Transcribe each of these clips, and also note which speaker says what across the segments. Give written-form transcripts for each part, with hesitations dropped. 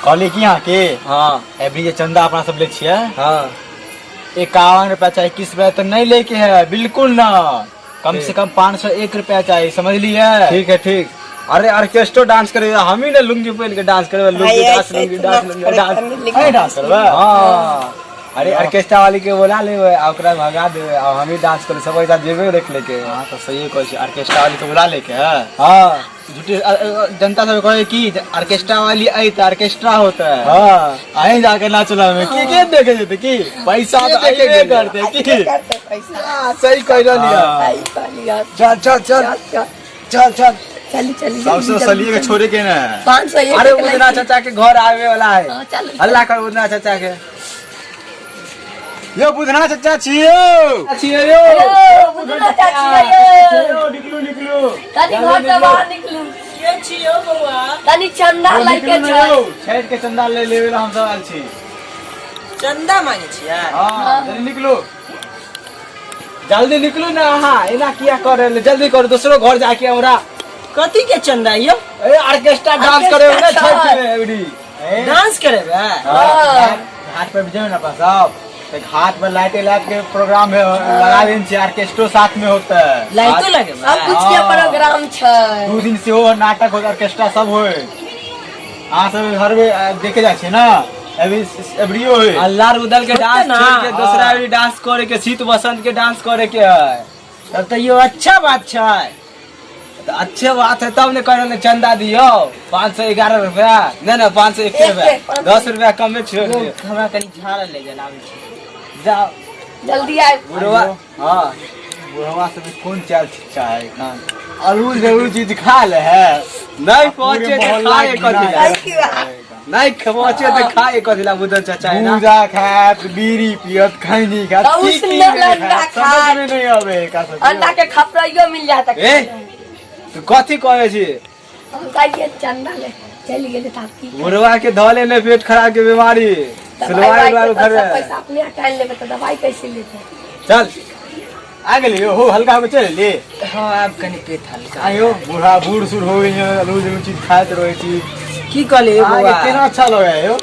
Speaker 1: कहली की अहाँके?
Speaker 2: हाँ।
Speaker 1: एबरी जे चंदा अपना सब ले छियै।
Speaker 2: हाँ।
Speaker 1: 51 रुपया चाही, 21 रुपया तो नहीं लेके है, बिल्कुल ना। कम से कम 501 रुपया चाहिए, समझलिए?
Speaker 2: ठीक है ठीक। अरे ऑर्केस्ट्रो डांस करे, हम ही ना लुंगी पहन के डांस करबे, lungi dance, lungi dance, lungi dance.
Speaker 1: अरे डांस करबे?
Speaker 2: हाँ। अरे ऑर्केस्ट्रा वाली के बोला लेबे आ ओकरा भगा देबे आ हम ही डांस करे, सब पैसा जेबे रख लेके।
Speaker 1: हाँ तो सही कहै छी, ऑर्केस्ट्रा वाली के बुला लेके है।
Speaker 2: हाँ।
Speaker 1: झूठे जनता सब कहे कि ऑर्केस्ट्रा वाली आई तो ऑर्केस्ट्रा होता है।
Speaker 2: हाँ।
Speaker 1: अहीं जाके नाचला में की के देखे जेते की पैसा
Speaker 2: के
Speaker 1: तो
Speaker 2: देखे
Speaker 1: अइबे
Speaker 2: गेलै?
Speaker 1: करते की।
Speaker 3: करते पैसा।
Speaker 2: हाँ, सही कह रहली है।
Speaker 1: हाँ।
Speaker 3: सही कहलियै।
Speaker 2: चल चल चल।
Speaker 3: चल चल।
Speaker 2: चल चल।
Speaker 3: चली चली।
Speaker 1: सबसे सलिए के छोड़े के ना।
Speaker 3: 501।
Speaker 2: अरे उदना चाचा के घर आवे वाला है।
Speaker 3: हाँ, चल।
Speaker 2: हल्ला कर उदना चाचा के।
Speaker 1: यो बुधना चाचा छियो।
Speaker 2: छियो यो।
Speaker 3: यो, बुधना चाची यो।
Speaker 1: निकलू निकलू।
Speaker 3: तनी घर से बाहर निकलू।
Speaker 4: के छियौ बौआ?
Speaker 3: तनी चंदा लैके
Speaker 1: निकलू
Speaker 3: छै।
Speaker 1: यौ, छठि के चंदा ले लेवे ला हम सब आयल छी।
Speaker 4: चंदा मांगे छियै?
Speaker 1: हाँ, जल्दी निकलू,
Speaker 2: जल्दी निकलू ना। अहाँ एना किया कर रहले? जल्दी करू, दोसरो घर जाके हमरा।
Speaker 4: कथी के चंदा यौ?
Speaker 2: ए ऑर्केस्ट्रा डांस करे ना
Speaker 3: ऑर्केस्ट्रा
Speaker 2: छठ में एबरी।
Speaker 4: डांस करेबै?
Speaker 3: हाँ।
Speaker 1: घाट पर जेबै ना अपना सब तऽ घाट पर लाइटे लाइट के प्रोग्राम है लगा देने छियै, ऑर्केस्ट्रो साथ में होता है।
Speaker 4: लाइटो लगेबै?
Speaker 3: सब कुछ के प्रोग्राम छै।
Speaker 1: 2 दिन सेहो नाटक होत, ऑर्केस्ट्रा सब होय। अहाँ सब घर में देखे जाइ छियै ना, अभी एबरियो होय।
Speaker 2: अल्लाह उदल के डांस
Speaker 4: ना।
Speaker 2: छोड़ के दूसरा भी डांस करे के, शीत बसंत के डांस करे के है।
Speaker 4: तब तऽ यौ अच्छा बात छै।
Speaker 2: तो अच्छे बात है तब ने कह रहले चंदा दियो 511 रुपया, नहीं ना 501
Speaker 3: एक
Speaker 2: रुपया,
Speaker 3: के, 501।
Speaker 2: 10 रुपया कम में छोड़
Speaker 4: यौ,
Speaker 2: दियो।
Speaker 4: हमरा कनि झाड़ ले गेल, आबै छी।
Speaker 2: जाओ।
Speaker 3: जल्दी आबि।
Speaker 2: बुढ़वा। हाँ।
Speaker 1: बुढ़वा सब कोन चाल छिच्चा है एखन, अलू जरूर चीज खा ले है।
Speaker 2: नहीं पहुंचे
Speaker 1: पूरे
Speaker 2: तो
Speaker 1: मोहल्ला
Speaker 2: खाए कथी ला?
Speaker 3: Thank you.
Speaker 2: नहीं पहुंचे तो खाए कथी ला बुधन चाचा है ना?
Speaker 1: भूजा खायत, बीड़ी पियत, खैनी खायत,
Speaker 3: तो
Speaker 1: की की
Speaker 3: उसने
Speaker 1: नहि
Speaker 3: अंडा
Speaker 1: खायत, समझ
Speaker 3: खायत।
Speaker 1: में नहीं आवे एका सब।
Speaker 3: अंडा के खपराइयो मिल जाता।
Speaker 2: ए तू कथी कहै छी?
Speaker 3: हम कहिए चंदा ले चलि गेलै तऽ आब की करब?
Speaker 2: बुढ़वा के धऽ ले पेट खराब के बीमारी।
Speaker 3: दवाई
Speaker 2: सुनवाई
Speaker 3: उवाई के
Speaker 2: उवाई
Speaker 3: तऽ
Speaker 2: करे।
Speaker 3: सब पैसा अपने हटाइ लेबै तऽ दवाई कैसे लेतै?
Speaker 2: चल।
Speaker 1: आ गेली हो, हल्का हो चलि एली।
Speaker 4: हाँ, आब कनि पेट हल्का।
Speaker 1: आयो बूढ़ा बूढ़ सूढ़ हो गेल, अलू जरूर चीज खाइत रहै छी।
Speaker 4: की कहलियै
Speaker 1: अहाँके
Speaker 4: बौआ?
Speaker 1: केना अच्छा लगै यौ?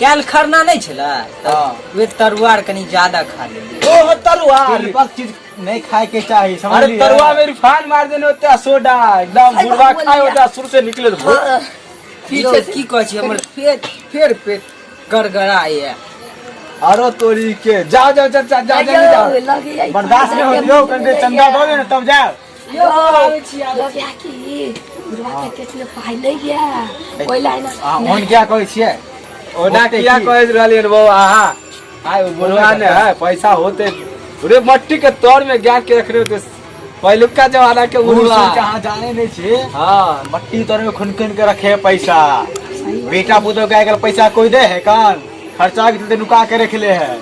Speaker 4: काल्हि खरना नहि छलै?
Speaker 1: हाँ।
Speaker 4: वे तरुआ आर कनि ज्यादा खा लेलियै।
Speaker 2: ओ तरुआ।
Speaker 1: तिलपक चीज नहीं खाए के चाही,
Speaker 2: अरे
Speaker 1: समझलियै?
Speaker 2: तरुआ में रिफाइन मार देने होते हैं, सोडा एकदम
Speaker 3: अरे
Speaker 2: बुढ़वा
Speaker 3: बाबू
Speaker 2: खाए
Speaker 3: लिया।
Speaker 2: होता है, सुर से निकले तो भूत।
Speaker 3: हाँ।
Speaker 4: यौ,
Speaker 3: पीछे से
Speaker 4: की कहै छी, हमर पेट फेर पेट गड़गड़ाइए।
Speaker 2: अरे तोरी के जाओ जाओ चाचा जाओ जल्दी जाओ।
Speaker 3: यौ, लगे जाइ।
Speaker 1: बर्दाश्त नहीं होत यौ, कनि देर चंदा दऽ दे ने तब जाओ।
Speaker 3: यौ,
Speaker 4: आबै छी, आबै
Speaker 3: लगे कि बुढ़वा के केचले पाइ नहि गया ओहि लाइन।
Speaker 1: अहाँ ओहन किया कहै छियै?
Speaker 2: ओना
Speaker 1: होते
Speaker 2: किया
Speaker 1: की?
Speaker 2: कहै रहलियै बौआ अहाँ? आइ ओ बुढ़वा ने है पैसा होते रे मट्टी के तौर में ज्ञान के रखने होते पहिलुका जमाना के
Speaker 1: बूढ़
Speaker 2: बुढ़वा।
Speaker 1: सूढ़ के अहाँ जाने नहीं छियै।
Speaker 2: हाँ।
Speaker 1: मट्टी तर में खुन खुन के रखे है पैसा, बेटा पुतोह के आइ पैसा कोई दे है कान खर्चा के चलते नुका के रखले है।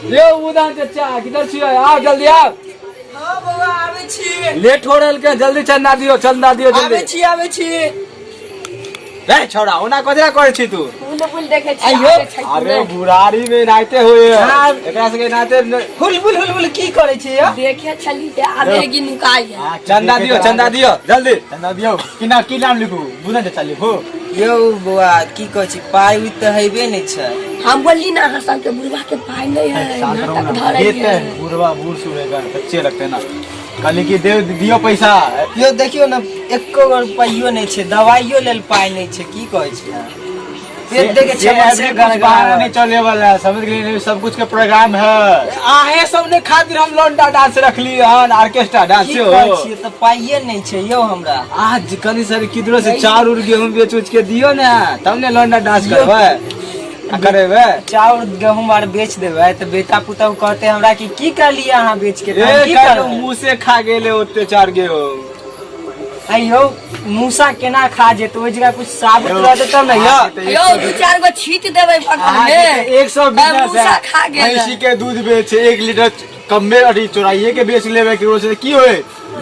Speaker 2: यो उदान चाचा किधर छियै? आओ जल्दी आओ।
Speaker 4: हाँ बौआ, आबै छी।
Speaker 2: लेट हो रहल के, जल्दी चंदा दियो, चंदा दियो जल्दी।
Speaker 4: आबै छी, आबै छी।
Speaker 2: रे छौड़ा ओना कथी करै छी तू?
Speaker 3: फूल फूल देखे छी।
Speaker 4: आइयो।
Speaker 3: आबै छै कि
Speaker 2: अरे
Speaker 3: नहि?
Speaker 2: बुढ़ारी में एनाहिते होए।
Speaker 4: हाँ।
Speaker 2: एकरा सबके एनाहिते
Speaker 4: हुलबुल हुलबुल की करै छी यौ?
Speaker 3: देखे छली जे आबेगी नुकाइ है।
Speaker 2: चंदा दियो, चंदा दियो जल्दी।
Speaker 1: चंदा दियो। की नाम, की नाम लिखू? बुझल चाचा लिखू।
Speaker 4: यौ बौआ, की कहै छी, पाइ उइ तऽ हेबे नहि छै।
Speaker 3: हम बोलली ना अहाँ सबके, बुढ़वा के पाइ नहीं है,
Speaker 1: शांत रहो
Speaker 3: नाटक
Speaker 1: ना।
Speaker 3: धरै
Speaker 1: देते
Speaker 3: है।
Speaker 1: हैं बुढ़वा बूढ़ सूढ़ है, अच्छे लगते हैं ना। कहली कि दे दियो पैसा।
Speaker 4: यौ देखियौ ने, एको गो रुपैयो नहि छै, दवाइयो लेल पाइ नहि छै। की कहै छी अहाँ? पेट देखे
Speaker 1: से
Speaker 4: छै हमर से
Speaker 1: ऐसे कुछ बहाना नहीं
Speaker 4: गड़गड़ा।
Speaker 1: चले वाला है, समझ गेलिए? सब कुछ के प्रोग्राम है।
Speaker 2: आहे सब ने खातिर हम लौंडा डांस रखली हन, ऑर्केस्ट्रा डांस
Speaker 4: की
Speaker 2: हो।
Speaker 4: कहै छियै, तऽ पाइये नहि छै यौ हमरा।
Speaker 2: आज कनी सर किधरो से चाउर उर गेहूं बेच उच के दियो ने, तब ने लौंडा डांस करबै आ करेबै।
Speaker 4: चाउर गहूम आर बेच देबै तऽ बेटा पुतहु कहते हमरा कि की करलियै अहाँ बेच के? तऽ हम
Speaker 2: ए
Speaker 4: की
Speaker 2: काल्हि
Speaker 4: करबै?
Speaker 2: मुँह से खा गेले ओते चाउर गेहूं।
Speaker 4: अयौ, मूसा केना खा जेतै? ओहि जगह कुछ साबुत रहतै तब ने यौ।
Speaker 3: यौ, दू चार गो छीट देबै बगल में।
Speaker 1: 100 बिजनेस
Speaker 3: मूसा
Speaker 1: है।
Speaker 3: खा गेल।
Speaker 1: भैंसी के दूध बेच 1 लीटर कम्मे अथी चोराइए के बेच लेबै केकरो से, की होय?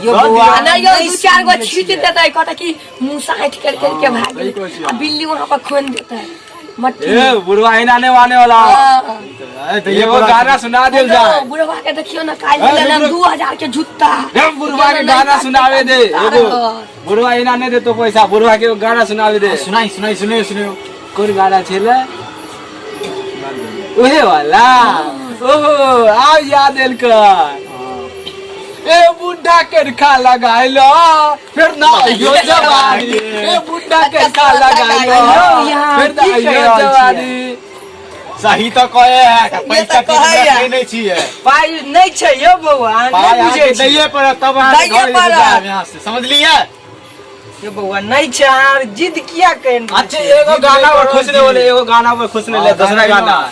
Speaker 4: यौ
Speaker 1: दऽ
Speaker 4: बौआ,
Speaker 1: दियौ।
Speaker 3: आ नहीं यौ,
Speaker 4: नहि
Speaker 3: दू चार गो
Speaker 4: सुनै
Speaker 3: छीट
Speaker 4: छियै।
Speaker 3: देतै, कहतै कि मूसा हटि कर कर के भाग
Speaker 1: सही
Speaker 3: गेलै।
Speaker 1: कहै छियै।
Speaker 3: आ बिल्ली वहां पर खोन देतै। मट्टी
Speaker 2: ए बुढ़वा एना नहीं माने वाला।
Speaker 3: हाँ।
Speaker 1: ए, तऽ
Speaker 2: एगो गाना सुना देल जाए।
Speaker 3: बुढ़वा के देखियो ना काल्हि
Speaker 2: ए,
Speaker 3: लेने 2000 के जूता।
Speaker 2: ए, बुढ़वा के गाना सुनावे दे एगो। बुढ़वा एना नहीं देतो पैसा, बुढ़वा के एगो गाना सुनावे दे।
Speaker 1: सुनाई सुनाई सुनियो सुनियो।
Speaker 2: कोन गाना छेले? उहे वाला। ओहो आब याद एल कर। ए बुढ़ा के खा लगाइलो फिर ना आइयो जवानी। ए बुढ़ा के खा लगाइलो फिर ना
Speaker 4: की
Speaker 2: आइयो
Speaker 4: कहि रहल
Speaker 2: जवानी।
Speaker 1: सही तो कहे है
Speaker 4: ये
Speaker 1: पैसा
Speaker 4: तऽ कहै
Speaker 1: के
Speaker 4: है।
Speaker 1: नहीं छियै।
Speaker 4: पाइ नहि छै यौ बौआ, अहाँ
Speaker 1: पाइ
Speaker 4: नहि
Speaker 1: अहाँके
Speaker 4: बुझै छी।
Speaker 1: दैये पड़त तब अहाँके
Speaker 4: दैये
Speaker 1: घर
Speaker 4: पड़त।
Speaker 1: जायब यहाँ से, समझलियै?
Speaker 4: यौ बौआ नहि छै, अहाँ जिद किया केने
Speaker 2: अच्छा
Speaker 4: छियै?
Speaker 2: एगो गाना पर खुश नहीं बोले, एगो गाना पर खुश नहीं ले,
Speaker 1: हाँ,
Speaker 2: दूसरा
Speaker 1: गाना
Speaker 2: गाना।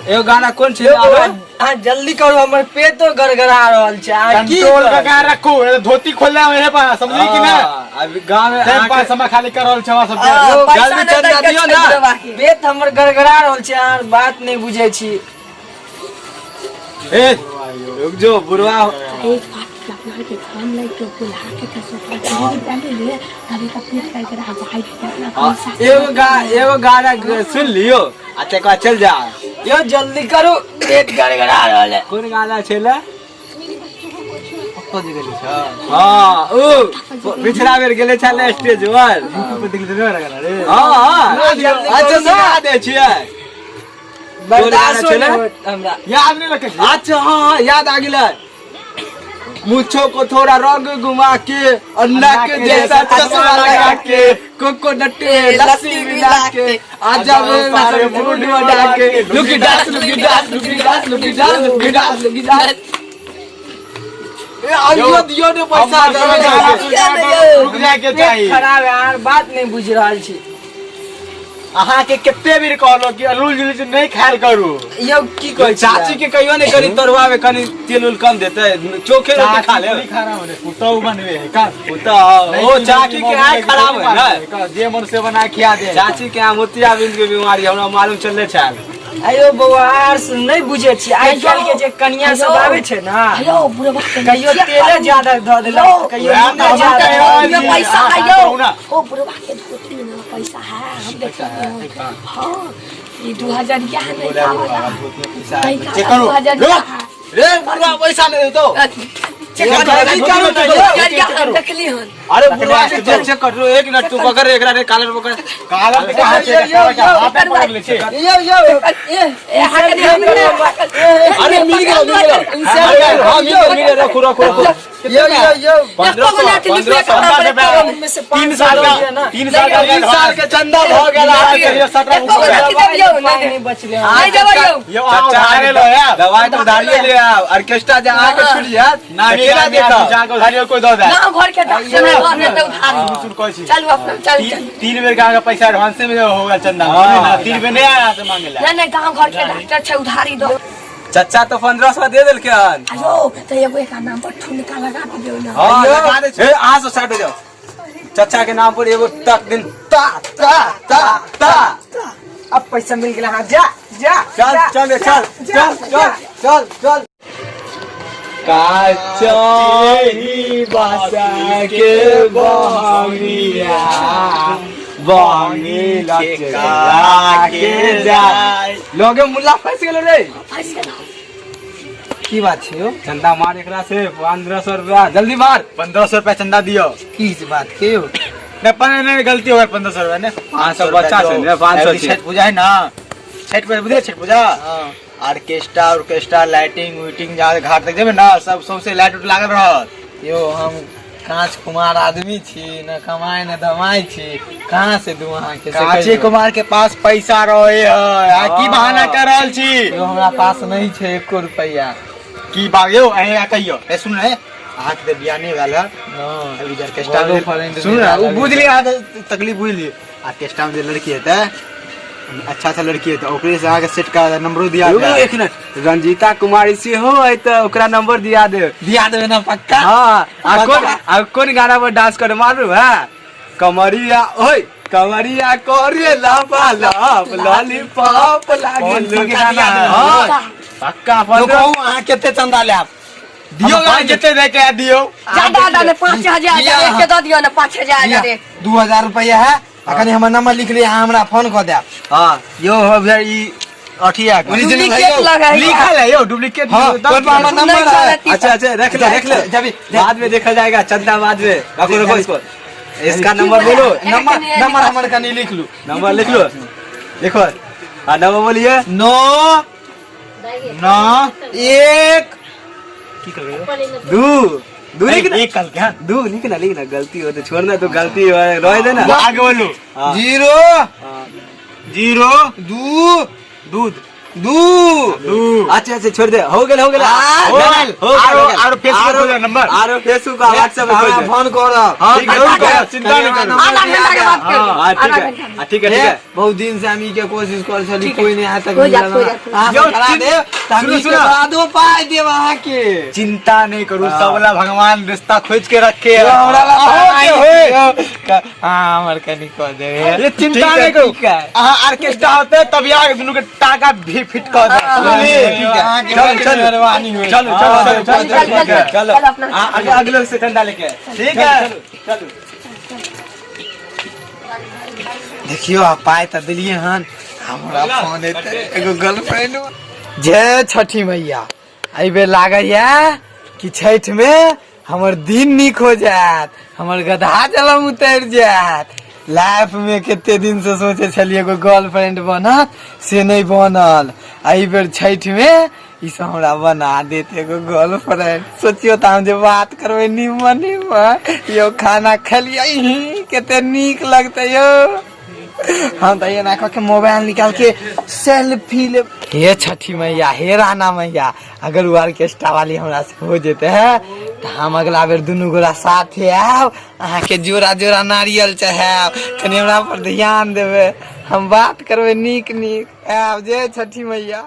Speaker 2: एगो गाना कोन छै?
Speaker 4: यौ बौआ, अहाँ जल्दी करू, हमर पेटो गड़गड़ा रहल छै। अहाँ की
Speaker 1: कंट्रोल
Speaker 4: करब?
Speaker 1: का रखू, ए, धोती खोल ले मेरे पास, समझली कि ना?
Speaker 2: हाँ, अभी गाँव में
Speaker 1: टाइम
Speaker 2: अहाँके-
Speaker 1: पास समय खाली कर रहल छै हमरा सबके।
Speaker 3: हाँ, पैसा
Speaker 2: जल्दी
Speaker 3: नहि
Speaker 2: चन्दा
Speaker 3: दैके
Speaker 2: दियौ
Speaker 3: छै
Speaker 2: ना।
Speaker 3: बुढ़वा के।
Speaker 4: पेट हमर गड़गड़ा रहल छै, अहाँ बात नहि बुझै छी।
Speaker 2: ए रुक जो बुढ़वा।
Speaker 3: एक बात के अपना के काम लग के बुला के कैसे पहले ले तभी का पेट करके रहा भाई अपना
Speaker 2: हाँ,
Speaker 3: पैसा।
Speaker 2: एगो गाना सुन लियो आ तकर बाद चल जा।
Speaker 4: यौ जल्दी करू, पेट गड़गड़ा रहल है।
Speaker 2: कोन गाना छेले?
Speaker 1: कतऽ जे गेली छ?
Speaker 2: हाँ ओ पिछला बेर गेले छले स्टेज पर।
Speaker 1: यूट्यूब पे देखली तऽ गाना रे।
Speaker 2: हाँ हाँ अच्छा सुना दे छियै।
Speaker 4: बर्दाश्त
Speaker 2: छलै?
Speaker 4: नहि होत हमरा।
Speaker 1: याद नहीं रखे छी।
Speaker 2: अच्छा हाँ हाँ याद आ गेलै। मूछों को थोड़ा रंग घुमा के अन्ना के जैसा चश्मा लगा के कोकोनट में लस्सी मिला के आजा मेरे मूड बना के लुकी डांस लुकी डांस लुकी डांस लुकी डांस लुकी डांस लुकी डांस। ए आइयो दियो ने पैसा
Speaker 1: हमर सबके गाना
Speaker 2: दे।
Speaker 1: सुना कऽ रुक जाय के
Speaker 4: पेट
Speaker 1: चाही।
Speaker 4: खराब है, अहाँ बात नहि बुझि रहल छी।
Speaker 1: अहाँके कते बेर कहलहुँ कि अलूल जुलूल चीज नहि खायल करू।
Speaker 4: यौ की कहै छी?
Speaker 2: चाची के कहियो नहीं करी तरुआ में कनी तेल उल कम देते, चोखे रोटी खा ले।
Speaker 1: चाची खाना बने पुतहु बनबे है का?
Speaker 2: पुतहु ओ चाची के आँख खराब है ना,
Speaker 1: जे मन से बना खिया दे।
Speaker 2: चाची के यहाँ मोतियाबिंद के बीमारी हमरा मालूम चलले छल।
Speaker 4: आयो बौआ आर से नहि बुझै छी, आइ काल्हि के जे कनिया सब आबै छै ना,
Speaker 3: हेलो बुढ़वा के
Speaker 4: कहियो तेले ज्यादा धऽ देलक, कहियो
Speaker 1: वएह
Speaker 4: नूने
Speaker 1: तऽ हमहूँ
Speaker 4: ज्यादा
Speaker 1: कहि रहल
Speaker 3: में
Speaker 1: छी।
Speaker 3: पैसा
Speaker 1: अहाँ
Speaker 3: है यौ।
Speaker 1: कहू ना।
Speaker 3: ओ बुढ़वा के धोती में ना पैसा है, हम देखिए। हाँ ई 2000 या नहीं
Speaker 1: बोले बुढ़वा,
Speaker 3: का
Speaker 1: धोती में पैसा है।
Speaker 3: नहीं का
Speaker 1: चेक करू।
Speaker 3: 2000
Speaker 1: रुक। रे बुढ़वा पैसा नहीं देतो।
Speaker 3: चेक
Speaker 1: करू,
Speaker 3: करू, हम देखली हन।
Speaker 2: अरे बुढ़वा के चेक चेक कर लो, एक मिनट तू पकड़ एकरा रे कालर पकड़।
Speaker 1: कालर पे कहाँ छै? कालर के हाथ पे पकड़ ले छै।
Speaker 4: यौ यौ ए
Speaker 3: ए हाथ में हम
Speaker 2: अरे मिल गया मिल गया। अरे हाँ मिल गया मिल गया, रखो रखो रखो।
Speaker 4: यौ यौ यौ
Speaker 2: 1500 1500
Speaker 4: में से
Speaker 1: 3 साल का, 3 साल का
Speaker 2: 3 साल के चंदा भ गेल अहाँके।
Speaker 4: नहीं बचले।
Speaker 3: नहीं देबै यौ।
Speaker 1: यौ अहाँ उधारे लो यार।
Speaker 2: दवाई तो उधारिये ले आब, ऑर्केस्ट्रा जे अहाँके छूट जायत
Speaker 1: ना
Speaker 2: तऽ केना
Speaker 1: देखा
Speaker 2: देखब?
Speaker 1: जाके उधारियो कोई दऽ दे।
Speaker 3: गाँव घर के डॉक्टर में घर उधारी।
Speaker 1: सुन कहै छी।
Speaker 3: चलू अपना चल चल।
Speaker 1: 3 बेर के अहाँके पैसा एडवांसे में हो गेल चंदा।
Speaker 2: हाँ।
Speaker 1: 3 बेर नहीं आया से मांगे ला।
Speaker 3: नहीं नहीं गाँव घर के डॉक्टर छै उधारी दो।
Speaker 2: चचा तो 1500 दे देलकै हन।
Speaker 3: आयो तऽ एगो एक नाम पर ठुनका लगा दियौ ना।
Speaker 2: हाँ लगा दे। ए अहाँ सब साइड हो जाओ। चचा के नाम पर एगो तक दिन ता ता ता ता।
Speaker 4: अब पैसा मिल गेल। हाँ जा जा
Speaker 2: चल चल चल चल चल चल चल। काचही बासा के बहंगिया बहंगी लचका के जाय। लोगे मुल्ला फंस गेलो रे।
Speaker 3: फंस गेलौ।
Speaker 4: की बात छै यौ?
Speaker 2: चंदा मार एकरा से 1500 रुपया जल्दी मार।
Speaker 1: 1500 रुपया चंदा दियो।
Speaker 4: की बात के यौ?
Speaker 1: नहीं पंद्रह नहीं गलती हो गया 1500 रुपया ने।
Speaker 2: 500 बच्चा छै ने, 500 छै।
Speaker 1: छठ पूजा है ना, छठ पूजा बुझे, छठ पूजा ऑर्केस्ट्रा ऑर्केस्ट्रा लाइटिंग उइटिंग जा घाट तक जेबै ना, सब सौंसे लाइट उट लागल रहत।
Speaker 4: यौ हम कांच कुमार आदमी छी, न कमाए न दमाए छी, कहाँ से दू अहाँके से
Speaker 1: कांचे
Speaker 4: कहियौ?
Speaker 1: कुमार के पास पैसा रहे है, अहाँ की बहाना कर रहल छी?
Speaker 4: यौ हमरा पास नहीं छै एको रुपैआ।
Speaker 1: की बात यौ, अहीं कहियौ। ए सुन रे, अहाँके तऽ बियाह नहि भेल है।
Speaker 4: न
Speaker 1: अभी जे ऑर्केस्ट्रा में
Speaker 4: गर्लफ्रेंड
Speaker 1: सुन ना,
Speaker 4: नहि
Speaker 1: ओ बुझ लियै अहाँके तकलीफ बुझ लियै। ऑर्केस्ट्रा में जे लड़की हेतै, अच्छा अच्छा लड़की हेतै, ओकरे से अहाँके सेट करा नंबरो दिया
Speaker 2: रुकू
Speaker 1: देब।
Speaker 2: एक मिनट, रंजीता कुमारी सेहो है तऽ ओकरा नंबर दिया देब।
Speaker 4: दिया देबै ना पक्का?
Speaker 2: हाँ आ कोन आ कोन गाना पर डांस करे मालूम है? कमरिया ओए कमरिया करे लापा लाप लॉलीपॉप
Speaker 1: कौन
Speaker 2: लागल।
Speaker 1: सा गाना है?
Speaker 2: हाँ पक्का
Speaker 4: यौ
Speaker 2: 15
Speaker 4: कहू अहाँ कते चंदा लेब?
Speaker 1: दियौ अहाँ जते दे के दियौ।
Speaker 3: ज्यादा ज्यादा ने 5000
Speaker 4: दिया।
Speaker 3: एक के दऽ दियौ ने 5000
Speaker 4: दिया,
Speaker 3: दे।
Speaker 4: 2000 रुपया है,
Speaker 2: आ कनी हमर नंबर लिख लिअ, अहाँ हमरा फोन कऽ देब।
Speaker 1: हाँ यो हो भैया, ई अथी है।
Speaker 2: ओरिजिनल है
Speaker 3: डुप्लीकेट
Speaker 2: यौ।
Speaker 3: लगा है।
Speaker 1: लिखल है यो, डुप्लीकेट।
Speaker 2: हाँ, ओहि पर हमर नंबर
Speaker 3: नहीं
Speaker 2: है।
Speaker 3: चलती।
Speaker 1: अच्छा अच्छा, रख ले रख ले।
Speaker 2: जबी
Speaker 1: बाद में देखा जाएगा चंदा, बाद में। रखो रखो इसको, इसका नंबर बोलो।
Speaker 2: नंबर, नंबर हमर कनी लिख लू।
Speaker 1: नंबर लिख लो, देखो। हाँ, नंबर बोलिए।
Speaker 2: 9
Speaker 1: 9
Speaker 2: 1
Speaker 1: दू दू लिख ना, एक कल क्या दू लिख ना, लिख ना, गलती हो तो छोड़ना, तो गलती हो रह देना। आगे बोलो।
Speaker 2: 0
Speaker 1: 0
Speaker 2: 2
Speaker 1: दूध
Speaker 2: 2
Speaker 1: दू। अच्छा अच्छा, छोड़ दे, हो गेल हो गेल।
Speaker 2: आ,
Speaker 1: हो गेल, हो गेल,
Speaker 2: आरो-
Speaker 1: हो गेल।
Speaker 2: आरो फेसबुक
Speaker 1: आरो
Speaker 2: हो गेल
Speaker 1: नंबर, आरो फेसबुक और व्हाट्सएप पे
Speaker 2: हमरा
Speaker 1: खोज दे।
Speaker 2: फोन करब।
Speaker 1: हाँ, ठीक है, जरूर करब, चिंता नहीं करो।
Speaker 3: आधा घंटा के बाद कर।
Speaker 1: हाँ ठीक
Speaker 3: आधा
Speaker 1: है,
Speaker 3: घंटा में।
Speaker 1: हाँ, ठीक है ठीक है।
Speaker 2: बहुत दिन से हम ई के कोशिश कर छली,
Speaker 3: ठीक है।
Speaker 2: कोई नहीं आज तक
Speaker 3: हो जात,
Speaker 2: मिलल।
Speaker 3: हो जात।
Speaker 2: अहाँ
Speaker 1: यौ,
Speaker 2: करा देब तऽ हम
Speaker 1: सुनू,
Speaker 2: ई के
Speaker 1: सुनू।
Speaker 2: बादो पाइ देब अहाँके।
Speaker 1: चिंता नहीं करू, सबला भगवान रिश्ता खोज के रखे है।
Speaker 2: यौ, हमरा ला
Speaker 1: अहो के होए।
Speaker 2: हाँ, हमर कनी कऽ देब।
Speaker 1: ये चिंता नहीं करू, अहाँ ऑर्केस्ट्रा होते तब यहाँ दुनू के टाका भी फिट कर दे।
Speaker 2: ठीक है, अहाँके
Speaker 1: चलो
Speaker 2: बड़
Speaker 1: चलो
Speaker 2: मेहरबानी होई।
Speaker 1: चलो चलो चलो
Speaker 3: चल,
Speaker 1: चलो
Speaker 3: चल, चल,
Speaker 1: चलो।
Speaker 3: चल, अपना।
Speaker 1: हाँ, अगले अगले से चंदा लेके आए। ठीक है, चलो।
Speaker 2: देखियो, आ पाइ तऽ देलियै हन, हमरा फोन एतै, एगो गर्लफ्रेंड। जय छठी मैया। एहि बेर लागैया कि छठि मे हमर दिन नीक हो जायत, हमर गदहा जलम उतरि जायत। लाइफ मे कते दिन से सोचे छलियै एगो गर्लफ्रेंड बनत, से नहि बनल। एहि बेर छठि मे ई सब हमरा बना देत एगो गर्लफ्रेंड। सोचियो तऽ हम जे बात करबै निमन निमन यौ, खाना खेलियै कते नीक लगतै यौ। हम तऽ एना कऽ के मोबाइल निकाल के सेल्फी ले। हे छठी मैया, हे राना मैया, अगर उ ऑर्केस्ट्रा वाली हमरा से हो जेते है तऽ हम अगला बेर दुनू गोरा साथे आयब, अहाँके जोड़ा जोड़ा नारियल चढ़ायब। कनि हमरा पर ध्यान देबै, हम बात करबै नीक नीक। आयब। जय छठी मैया।